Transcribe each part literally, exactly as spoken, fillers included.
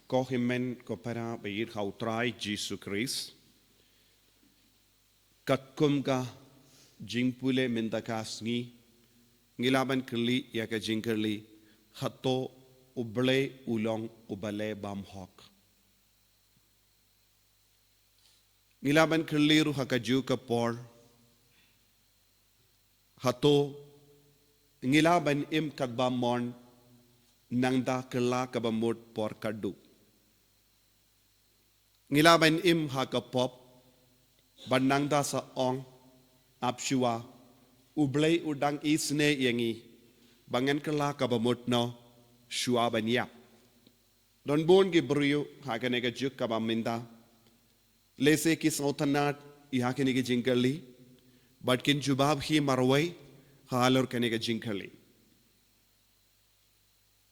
Ko hynmen ko para ba ïeit ha u Trai Jisu Khrist. Katkum ka jingpule mynta ka sngi, ngi lah ban kylli ïa ka jingkylli, hato U Blei u long u Blei bymhok? Ngi lah ban kylli ruh ha kajuh ka por, hato ngi lah ban im katba mon nangta kylla kaba mut por khatduh? Ngi lah ban im ha ka pop, bad nangta sa ong, ap shuwa, U Blei u dang isynei ïa ngi, ba ngan kylla kaba mut noh, shuwa ban ïap. Don bun ki briew ha kane ka juk kaba mynta, lehse ki sngewtynnad ïa kane ka jingkylli, bad kin jubab hi marwei halor kane ka jingkylli.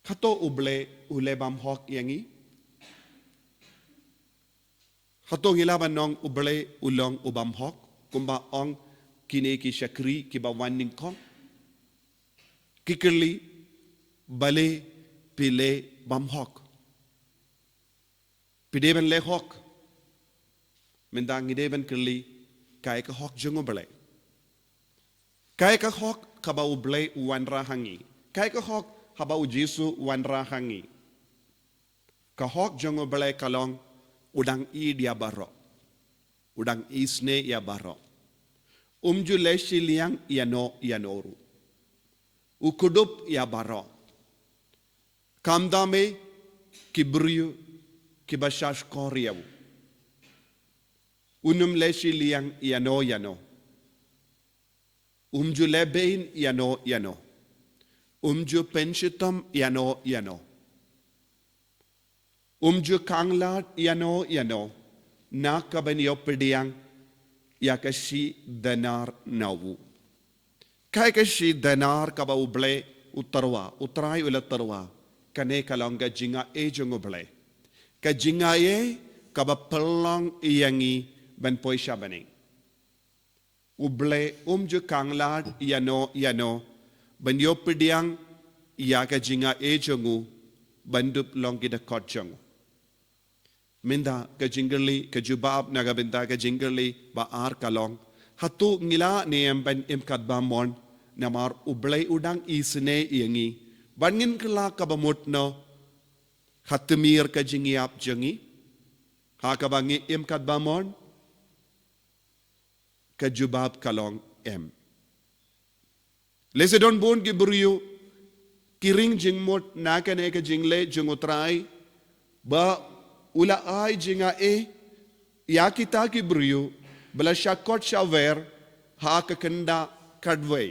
Hato U Blei u Blei bymhok ïa ngi? Hato ngi lah ban ong U Blei u long u bymhok, kumba ong kine ki shakri kiba wan nyngkong? Ki kylli, balei phi leh bymhok? Phi dei ban leh hok. Mynta ngi dei ban kylli, kaei ka hok jong U Blei? Kaei ka hok kaba U Blei u wanrah ha ngi? Kaei ka hok haba U Jisu u wanrah ha ngi? Ka hok jong U Blei ka long, u dang ïeit ïa baroh. U dang isynei ïa baroh. Um ju leh shiliang ïano ïano ruh. U kdup ïa baroh. Khamtam eh ki briew kiba shah shkor ïa u. Un ym leh shiliang ïano ïano. Um ju leh beiñ ïano ïano. Um ju pynshitom ïano ïano. Um ju khanglad ïano ïano, na ka ban ïoh pdiang ïa ka shi denar na u. Kaei ka shi denar kaba U Blei u tyrwa, U Trai u la tyrwa, kane ka long ka jingaiei jong U Blei. Ka jingaiei kaba pynlong ïa ngi ban poi sha bneng. U Blei um ju khanglad ïano ïano ban ïoh pdiang ïa ka jingaiei jong u, ban dup long ki dkhot jong u. Mynta ka jingkylli, ka jubab na ka bynta ka jingkylli ba ar ka long, hato ngi lah ne em ban im katba mon, namar U Blei u dang isynei ïa ngi, ban ngin kylla kaba mut noh ha tmier ka jingïap jong ngi, ha kaba ngi im katba mon? Ka jubab ka long em. Lehse don bun ki briew ki ring jingmut na kane ka jingleh jong U Trai, ba u la ai jingaiei ïa kita ki briew ba la shah kot shah wer ha ka khynda khatwei.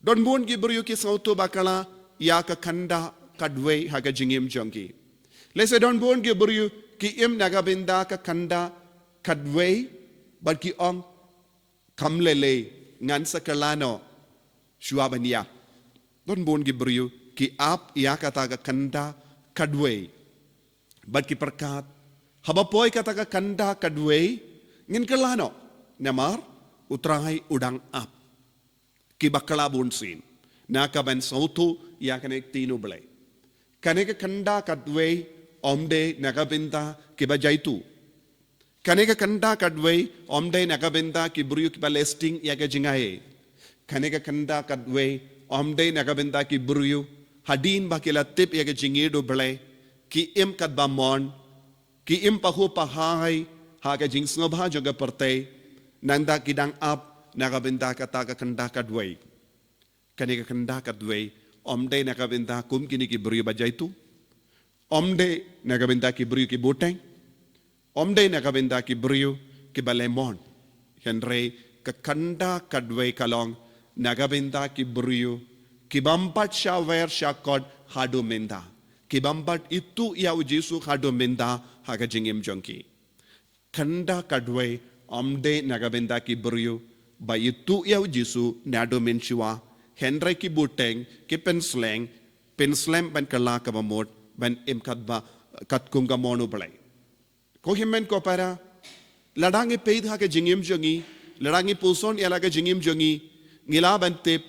Don bun ki briew ki sngewthuh bakla ïa ka khynda khatwei ha ka jingim jong ki. Lehse don bun ki briew ki im na ka bynta ka khynda khatwei, bad ki ong, kam lei lei, ngan sa kylla noh shuwa ban ïap. Don bun ki briew ki ap ïa kata ka khynda khatwei, bad ki pyrkhat, haba poi kata ka khynda khatwei, ngin kylla noh, namar U Trai u dang ap. Ki bakla bunsien na ka ban sngewthuh ïa kane ka ktien U Blei. Kane ka khynda khatwei ym dei na ka bynta kiba jaituh. Kane ka khynda khatwei ym dei na ka bynta ki briew kiba leh sting ïa ka jingaiei. Kane ka khynda khatwei ym dei na ka bynta ki briew hadien ba ki la tip ïa ka jingïeit U Blei, ki im katba mon, ki im pahuh pahai ha ka jingsngewbha jong ka pyrthei, nangta ki dang ap na ka bynta kata ka khynda khatwei. Kane ka khynda khatwei ym dei na ka bynta kum kine ki briew ba jaituh. Ym dei na ka bynta ki briew ki buteng. Ym dei na ka bynta ki briew kiba leh mon. Hynrei ka khynda khatwei ka long na ka bynta ki briew ki bym pat shah wer shah kot haduh mynta, ki bym pat ithuh ïa U Jisu haduh mynta ha ka jingim jong ki. Khynda khatwei ym dei na ka bynta ki briew ba ithuh ïa U Jisu naduh mynshuwa, hynrei ki buteng, ki pynslem, pynslem ban kylla kaba mut, ban im katba, katkum ka mon U Blei. Ko hynmen ko para, lada ngi peit ha ka jingim jong ngi, lada ngi puson ïa la ka jingim jong ngi, ngi lah ban tip,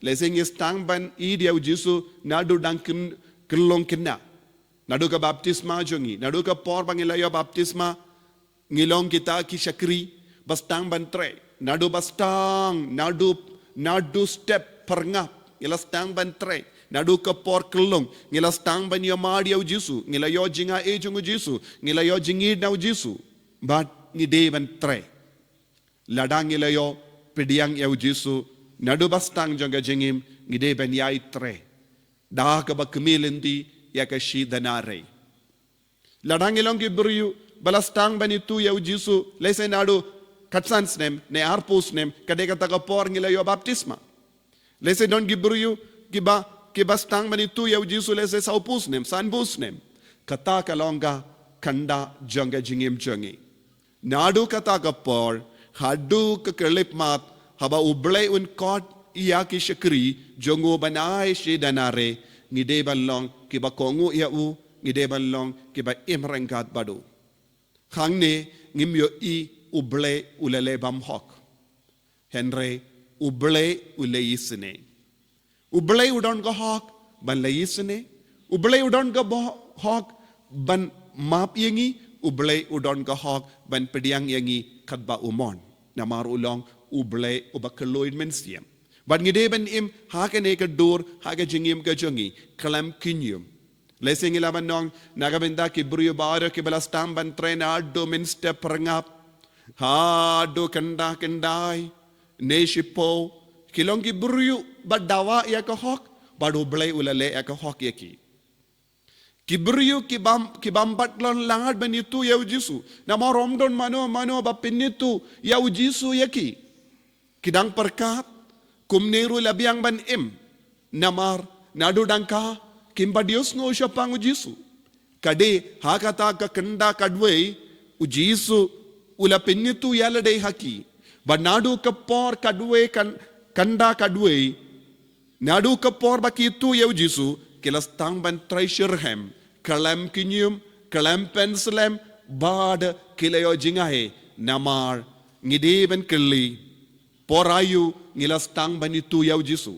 lehse ngi sdang ban ïeit ïa U Jisu naduh dang kyn-, khyllung khynnah. Naduh ka baptisma jong ngi, naduh ka por ba ngi la ïoh baptisma, ngi long kita ki shakri ba sdang ban trei. Naduh ba sdang, naduh, naduh step pyrngap, ngi la sdang ban trei. Naduh ka por kyllung, ngi la sdang ban ïoh mad ïa u Jisu, ngi la ïoh jingai jong u Jisu, ngi la ïoh jingïeit na u Jisu. Bad ngi dei ban trei. Lada ngi la ïoh pdiang ïa u Jisu naduh ba sdang jong ka jingim, ngi dei ban ïai trei da kaba kmie lynti ïa ka shi denar. Lada ngi long ki briew ba la sdang ban ïathuh ïa u Jisu lehse naduh khatsan snem ne arphew snem, ka dei kata ka por ngi la ïoh baptisma. Lehse don ki briew kiba, kiba sdang ban ïathuh ïa u Jisu lehse sawphew snem, sanphew snem. Kata ka long ka khyndaw jong ka jingim jong ngi. Naduh kata ka por haduh ka khyllipmat, haba U Blei un khot ïa ki shakri jong u ban ai shi denar, ngi dei ban long kiba kohnguh ïa u, ngi dei ban long kiba im ryngkat bad u. Hangne ngim ïohi U Blei u la leh bymhok. Hynrei U Blei u la isynei. U Blei u don ka hok ban la isynei. U Blei u don ka bo-, hok ban map ïa ngi. U Blei u don ka hok ban pdiang ïa ngi katba u mon. Namar u long U Blei uba khlaiñ mynsiem. Bad ngi dei ban im ha kane ka dur, ha ka jingim ka jong ngi khlem khñium. Lehse ngi lah ban ong, na ka bynta ki briew baroh kiba la sdang ban trei naduh mynstep pyrngap haduh khyndaw khyndai ne shiphew, ki long ki briew ba dawa ïa ka hok, bad U Blei u la leh ïa ka hok ïa ki. Ki briew kibym, kibym pat leh lad ban ïathuh ïa u Jisu. Namar ym don mano mano ba pynïathuh ïa u Jisu ïa ki. Ki dang pyrkhat kumne ruh la biang ban im. Namar naduh dang kha kim pat ïohsngew shaphang u Jisu. Ka dei ha kata ka khyndaw khatwei u Jisu u la pynïathuh ïa lade ha ki. Bad naduh ka por khatwei, khyn-, khyndaw khatwei, naduh ka por ba ki ïathuh ïa u Jisu, ki la sdang ban trei shitrhem, khlem khñium, khlem pynslem, bad ki la ïoh jingai. Namar ngi dei ban kylli, por aïu ngi la sdang ban ïathuh ïa u Jisu?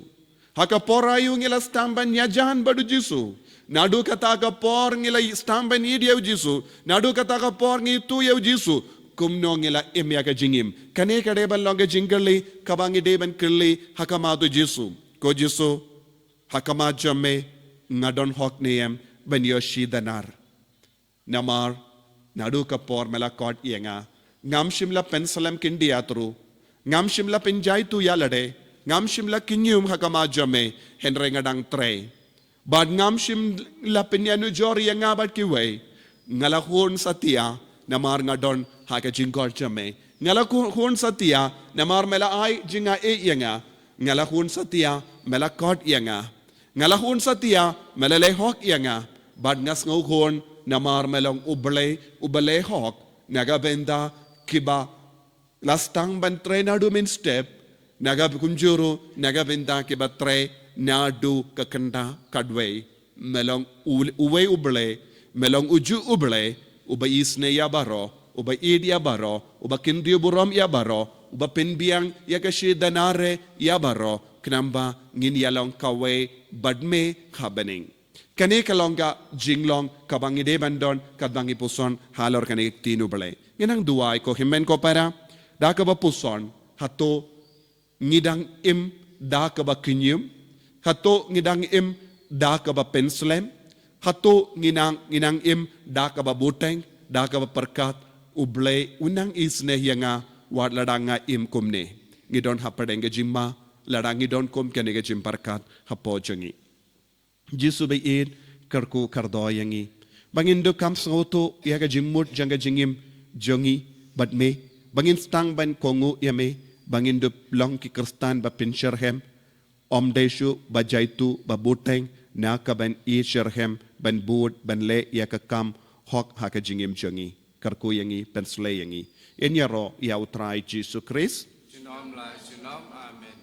Ha ka por aïu ngi la sdang ban ïajan bad u Jisu? Naduh kata ka por ngi la sdang ban ïeit ïa u Jisu, naduh kata ka por ngi ïathuh ïa u Jisu, kumno ngi la im ïa ka jingim? Kane ka dei ban long ka jingkylli kaba ngi dei ban kylli ha khmat u Jisu. Ko Jisu, ha khmat jong me nga don hok ne em ban ïoh shi denar? Namar naduh ka por me la khot ïa nga, ngam shym la pynslem khyndiat ruh, ngam shym la pynjaithuh ïa lade, ngam shym la khñium ha khmat jong me, hynrei nga dang trei. Bad ngam shym la pynïanujor ïa nga bad kiwei. Nga la hun satia namar nga don ha ka jingkhot jong me. Nga la hun, hun satia namar me la ai jingaiei ïa nga. Nga la hun satia me la khot ïa nga. Nga la hun satia me la leh hok ïa nga. Bad nga sngewhun namar me long U Blei uba leh hok. Na ka bynta kiba la sdang ban trei naduh mynstep, na ka, kumjuh ruh na ka bynta kiba trei naduh ka khyndaw khatwei. Me long u-, uwei U Blei, me long ujuh U Blei uba isynei ïa baroh, uba ïeit ïa baroh, uba kynriewburom ïa baroh, uba pynbiang ïa ka shi denar ïa baroh, khnang ba ngin ïalong kawei bad me ha bneng. Kane ka long ka jinglong kaba ngi dei ban don katba ngi puson halor kane ka ktien U Blei. Ngin nang duwai, ko hynmen ko para, da kaba puson, hato ngi dang im da kaba khñium? Hato ngi dang im da kaba pynslem? Hato ngi nang, ngi nang im da kaba bteng, da kaba pyrkhat, U Blei un nang isynei ïa nga wat lada nga im kumne? Ngi don hapdeng ka jingma lada ngi don kum kane ka jingpyrkhat hapoh jong ngi. Jisu baieit, kyrkhu kyrdoh ïa ngi ba ngin dup kham sngewthuh ïa ka jingmut jong ka jingim jong ngi bad me, ba ngin sdang ban kohnguh ïa me, ba ngin dup long ki khristan ba pynshitrhem, ym dei shuh ba jaithuh ba bteng, na ka ban ïeit shitrhem, ban bud, ban leh ïa ka kam hok ha ka jingim jong ngi. Kyrkhu ïa ngi, pynshlei ïa ngi. Yn ïaroh ïa U Trai Jisu Khrist. Junom la junom. Amen.